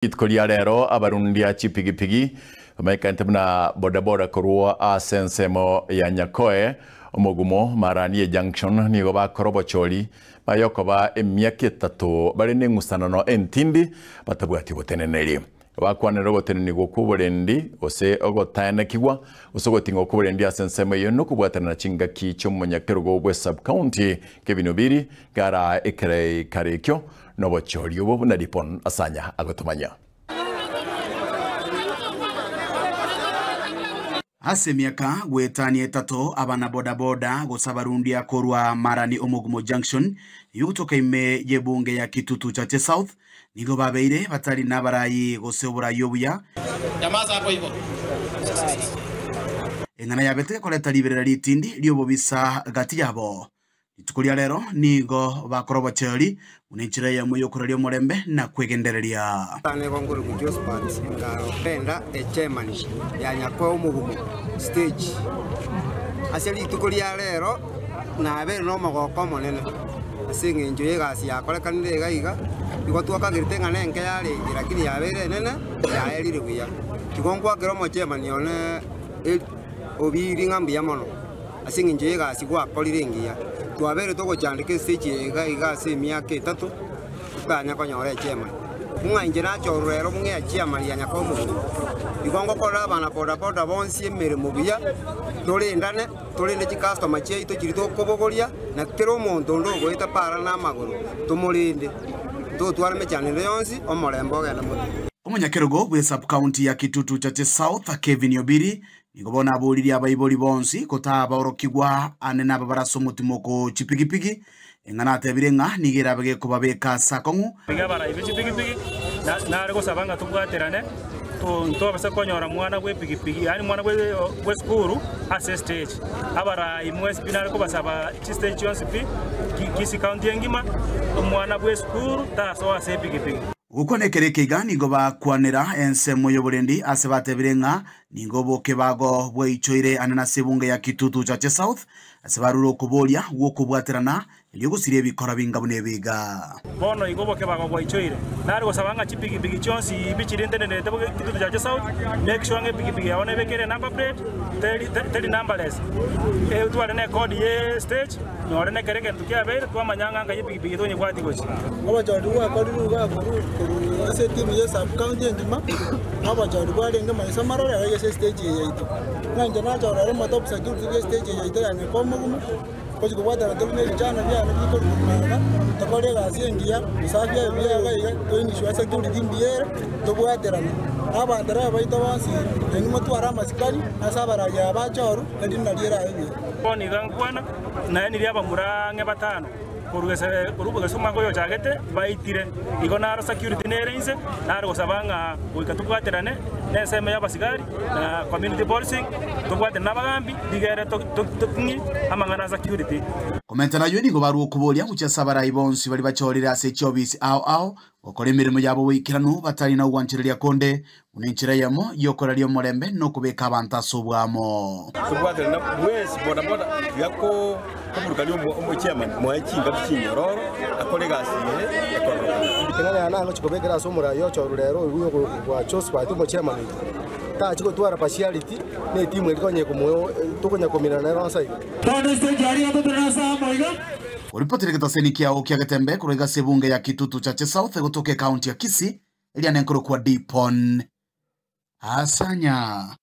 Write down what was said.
Rituko ria rero abarundia chipigipigi bamaikaente buna bodaboda korwa ase ensemo ya Nyakoe, Omogumo, Maranie Junction nigo bakora obochori bayokoba emiaka etato bare neng'usanano entindi batabwati oboteneneri. Bakwanera ogotenenigwa kw'oborendi gose ogotaenekigwa gose ogoting'wa kw'oborendi ase ensemo eyio nokobwatana na chingaki chi'omonyakerogo bwe sub-county Kevin Obiri gara ekereikaro ekio Nobochori obo buna Dipon asanya agotomanya. Ase emiaka goetania etato abana bodaboda gose abarundia korwa Marani Omogumo Junction yogotoka ime y'ebunge ya Kitutu Chache South nigo babeire batari nabarayi gose oborayi obuya. Eng'ana yabete gekoreta riberera ritindi ri'obobisa gati yabo. Rituko ria rero nigo bakora obochori buna enchera eyemo y'okoraria omorembe na kwegendereria. Nigo nkorokwa Josphat nkarenda echairman ya Nyakoe Omogumo stage. Ase rituko ria rero nabeire nomogoko omonene ase eng'encho y'egasi yakorekanire iga iga, igo twakagerete ng'a nenke yarenge lakini yabeire enene yaerire buya. Igo nkwakera omochairman one Obiri ng'a mbuya mono. Ase engencho y'egasi gwakorire engiya, twabeire togochandeka estage eye iga iga ase emiaka etato, totanya konyora echairman. Ng'a inche nachorwe rero ng'e echairman ya Nyakomogumo. Igo ngokorera abana boda boda bonsi emeremo buya, torendane, torende chicustomer chiaito chiria tokobogoria, na kera omonto onde ogoeta para namagoro, tomorende, totware mechando ende yonsi, omorembe ogende motwe. Omonyakerogo bwe sub-county ya Kitutu Chache South, Kevin Obiri, Nigo bono aboririe abaibori bonsi kotabaorokigwa ane nababare ase omotimoko chipigipigi, eng'ana atebire ng'a nigo erabe gekobabeka ase akong'u. Nigo abarai be chipigipigi nare gosaba ng'a tobwaterane ntobase konyora mwana bw'epigipigi yaani mwana bw'esukuru ase estage. Abarai mwensi pi nare kobasaba chistage chionsi pi Kisii county engima omwana bw'esukuru tasoa ase epigipigi. Gokwana ekero eke iga nigo bakwanera ensemo y'oborendi ase batebire ng'a Nigo obokebago bwaichoire ane nase ebunge ya Kitutu Chache South, ase barure okoboria gw'okobwaterana erio gosiria ebikora binga buna ebiga. Bono igo obokebago bwaichoire. Nare gosaba ng'a chipigipigi chionsi pi chiria ntenenerete Kitutu Chache South, make sure ng'a epigipigi yao nebekere enumber plate, teri teri numberless, etware ne code ye stage, Nore nekero egento kiabeire, twamanya ng'a nkai epigipigi tonyebwati gochia. Obochori bwakorirwe iga korwa ase etimu ye sub county engima, na obochori bwarenge maiso marore aiga ase estage eye yaito. Ng'a inche nachora ore omo top security bwe estage eye yaito ya Nyakomogumo, gochia kobwatana tore ne ebichana biane bikorwa korwa magega, tokore egasi engiya, usafi aye buya iga iga, to ensure security mbuya ere, tobwaterane. Na abantereba baito bonsi, nainwe motware amasikani ase abarai aba bachorwa, erinde nario erabe buya. Bono iga nkwana, naye niria abamura ang'e batano korwa gese korwa gese omwaka oyo ochagete baitire. Igo naro security nere inse, nare gosaba ng'a goika tobwaterane na ensemo ya abasigari na community policing, tobwatane na abagambi rigere to to toking'ie amang'ana a security. Komenta nayio nigo barua okoboria gochia ase abarai bonsi baria bachorire ase chiofisi ao ao gokora emeremo yabo boikeranu batari na ogwanchereria konde, Buna enchera eyemo y'okoraria omorembe nokobeka abanto ase oboamo. Tobwatane na bwensi boda boda tiga koburukania omochairman moe chingaki chinyororo akore egasi eye ekororokana. Ring'ana aya nagochia kobekera ase omoraia ochoru rero oyio bwa Josphat omochairman oito, tachia gotwara partiality na etimu eria konya tokonya kominana nero onsi iga. Oripotire getaseni kiao kia Getembe korwa iga ase ebunge ya Kitutu Chache South egotoka ekaunti ya Kisii, eria nenkorokwa Dipon. Asanya.